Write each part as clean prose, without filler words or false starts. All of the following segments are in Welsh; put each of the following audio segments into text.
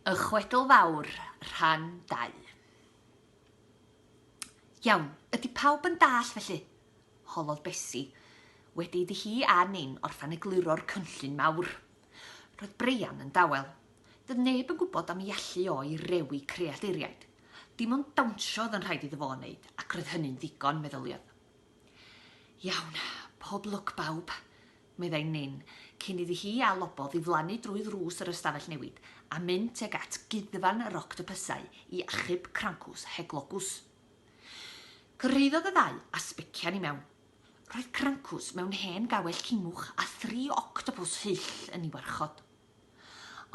Y Chwedl Fawr, Rhan 2. Iawn, ydy pawb yn dall felly? Holodd Besi, wedi iddi hi a Nin orffen egluro'r cynllun mawr. Roedd Breian yn dawel. Doedd neb yn gwybod am ei allu o i rewi creaduriaid. Dim ond dawnsio oedd yn rhaid iddo fo wneud, ac roedd hynny'n ddigon, meddyliodd. Iawn, pob lwc bawb, meddai Nin, cyn iddi hi a Lobo ddiflannu drwy ddrws yr ystafell newid a mynd tuag at guddfan yr octopysau i achub Crancws Heglogws. Cyrhaeddodd y ddau a sbecian i mewn. Roedd Crancws mewn hen gawell cimwch a thri octopws hyll yn ei warchod.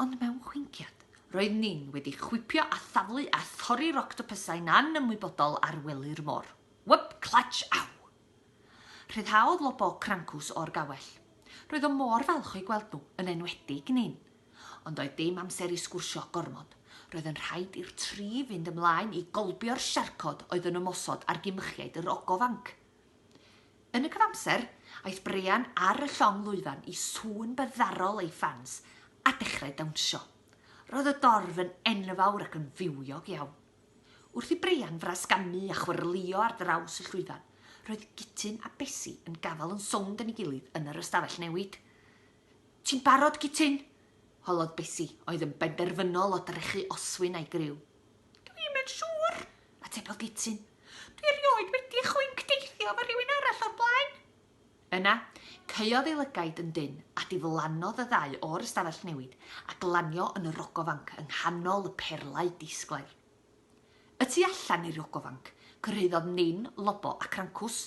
Ond mewn chwinciad, roedd Nin wedi chwipio a thaflu a thorri'r octopysau'n anymwybodol ar wely'r môr. Wp, clatsh, aw! Rhyddhaodd Lobo Crancws o'r gawell. Roedd o mor falch o'u gweld nhw, yn enwedig Nin. Ond doedd dim amser i sgwrsio gormod. Roedd yn rhaid i'r tri fynd ymlaen i golbio'r siarcod oedd yn ymosod ar gimychiaid yr ogofanc. Yn y cyfamser, aeth Brian ar y llong lwyfan i sŵn byddarol ei ffans a dechrau dawnsio. Roedd y dorf yn enfawr ac yn fywiog iawn. Wrth i Brian frasgamu a chwyrlïo ar draws y llwyfan, roedd Gutyn a Besi yn gafael yn sownd yn ei gilydd yn yr ystafell newid. Ti'n barod, Gutyn? holodd Besi, oedd yn benderfynol o drechu Oswyn a'i griw. Dwi'm yn siŵr, atebodd Gutyn. Dwi erioed wedi chwinc deithio efo rhywun arall o'r blaen. Yna, caeodd ei lygaid yn dynn a diflannodd y ddau o'r ystafell newid a glanio yn yr ogofanc yng nghanol y perlau disglair. Y tu allan i'r ogofanc, cyrhaeddodd Nin, Lobo a Crancws.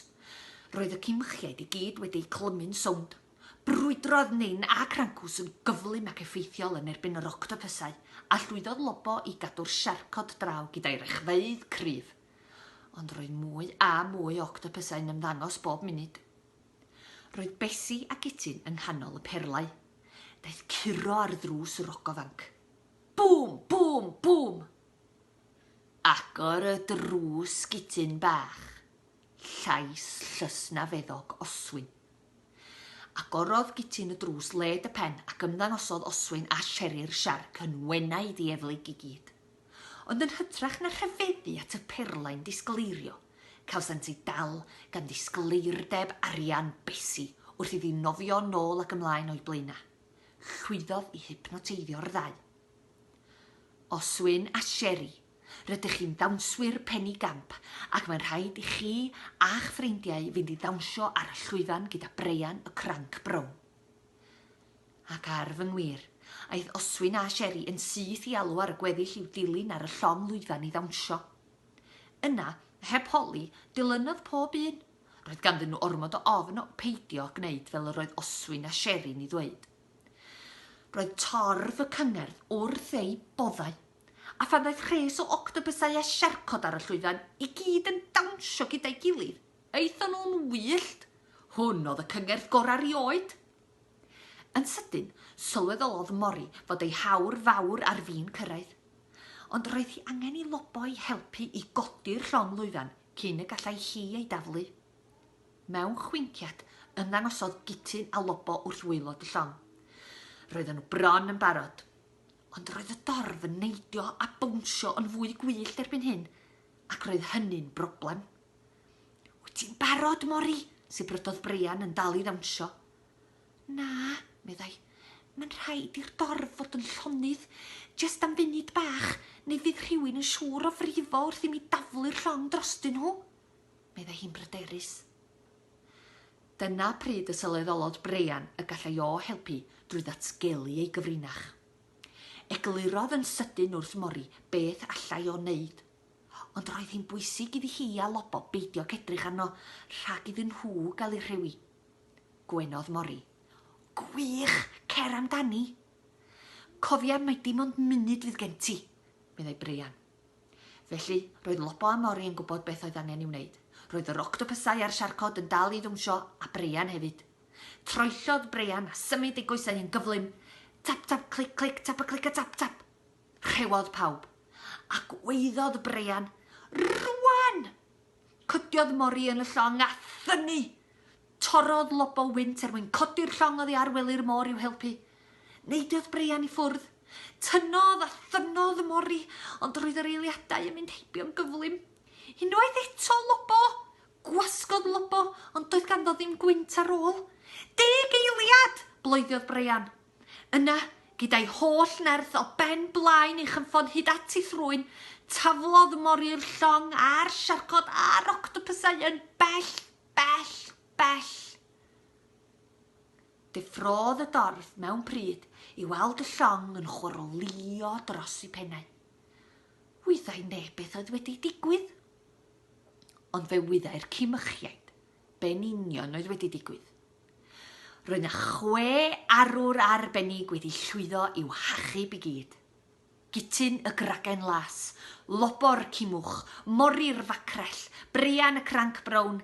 Roedd y cimychiaid i gyd wedi eu clymu'n sownd. Brwydrodd Nin a Crancws yn gyflym ac effeithiol yn erbyn yr octopysau, a llwyddodd Lobo i gadw'r siarcod draw gyda'i rechfeydd cryf. Ond roedd mwy a mwy o octopysau'n ymddangos bob munud. Roedd Besi a Gutyn yng nghanol y perlau. Daeth curo ar ddrws yr ogofanc. Bŵm! Bŵm! Bŵm! Agor y drws, Gutyn bach, llais llysnafeddog Oswyn. Agorodd Gutyn y drws led y pen ac ymddangosodd Oswyn a Sheri'r siarc yn wenau ddieflig i gyd. Ond yn hytrach na rhyfeddu at y perlau'n disgleirio, cawsant eu dal gan ddisgleirdeb arian Besi wrth iddi nofio nôl ac ymlaen o'u blaenau. Llwyddodd i hypnoteiddio'r ddau. Oswyn a Sheri, rydych chi'n ddawnswyr penigamp ac mae'n rhaid i chi a'ch ffrindiau fynd i ddawnsio ar y llwyfan gyda Breian y Cranc Brown. Ac ar fy ngwir, aeth Oswyn a Sheri yn syth i alw ar y gweddill i'w dilyn ar y llong lwyfan i ddawnsio. Yna, heb holi, dilynodd pob un. Roedd ganddyn nhw ormod o ofn o peidio â gwneud fel yr oedd Oswyn a Sheri'n ei ddweud. Roedd torf y cyngerdd wrth eu boddau. A phan ddaeth rhes o octopysau a siarcod ar y llwyfan, i gyd yn dawnsio gyda'i gilydd, aethon nhw'n wyllt. Hwn oedd y cyngerdd gorau erioed! Yn sydyn, sylweddolodd Mori fod ei hawr fawr ar fin cyrraedd. Ond roedd hi angen i Lobo ei helpu i godi'r llong lwyfan cyn y gallai hi ei daflu. Mewn chwinciad, ymddangosodd Gutyn a Lobo wrth waelod y llong. Roedden nhw bron yn barod. Ond roedd y dorf yn neidio a bownsio yn fwy gwyllt erbyn hyn, ac roedd hynny'n broblem. Wyt ti'n barod, Mori? sibrydodd Brian yn dal i ddawnsio. Na, meddai. Mae'n rhaid i'r dorf fod yn llonydd, jest am funud bach, neu fydd rhywun yn siŵr o frifo wrth i mi daflu'r llong drostyn nhw, meddai hi'n bryderus. Dyna pryd y sylweddolodd Brian y gallai o helpu drwy ddatgelu ei gyfrinach. Eglurodd yn sydyn wrth Mori beth allai o wneud. Ond roedd hi'n bwysig iddi hi a Lobo beidio ag edrych arno rhag iddyn nhw gael eu rhewi. Gwenodd Mori. Gwych! Cer amdani! Cofia mai dim ond munud fydd gen ti, meddai Brian. Felly, roedd Lobo a Mori yn gwybod beth oedd angen i'w wneud. Roedd yr octopysau a'r siarcod yn dal i ddawnsio, a Brian hefyd. Troellodd Brian a symud ei goesau yn gyflym. Tap, tap, clic, clic, tap a clic a tap, tap! Rhewodd pawb. A gwaeddodd Brian, Rwan! Cydiodd Mori yn y llong a thynnu! Torrodd Lobo wynt er mwyn codi'r llong oddi ar wely'r môr i'w helpu. Neidiodd Brian i ffwrdd. Tynnodd a thynnodd Mori, ond roedd yr eiliadau yn mynd heibio'n gyflym. Unwaith eto, Lobo! Gwasgodd Lobo, ond doedd ganddo ddim gwynt ar ôl. Deg eiliad! bloeddiodd Brian. Yna, gyda'i holl nerth o ben blaen ei chynffon hyd at ei thrwyn, taflodd Mori'r llong a'r siarcod a'r octopysau yn bell, bell, bell. Deffrodd y dorf mewn pryd i weld y llong yn chwyrlïo dros eu pennau. Wyddai neb beth oedd wedi digwydd. Ond fe wyddai'r cimychiaid be'n union oedd wedi digwydd. Roedd 'na chwe arwr arbennig wedi llwyddo i'w hachub i gyd. Gutyn y Gragen Las, Lobo'r Cimwch, Mori'r Facrell, Breian y Cranc Brown,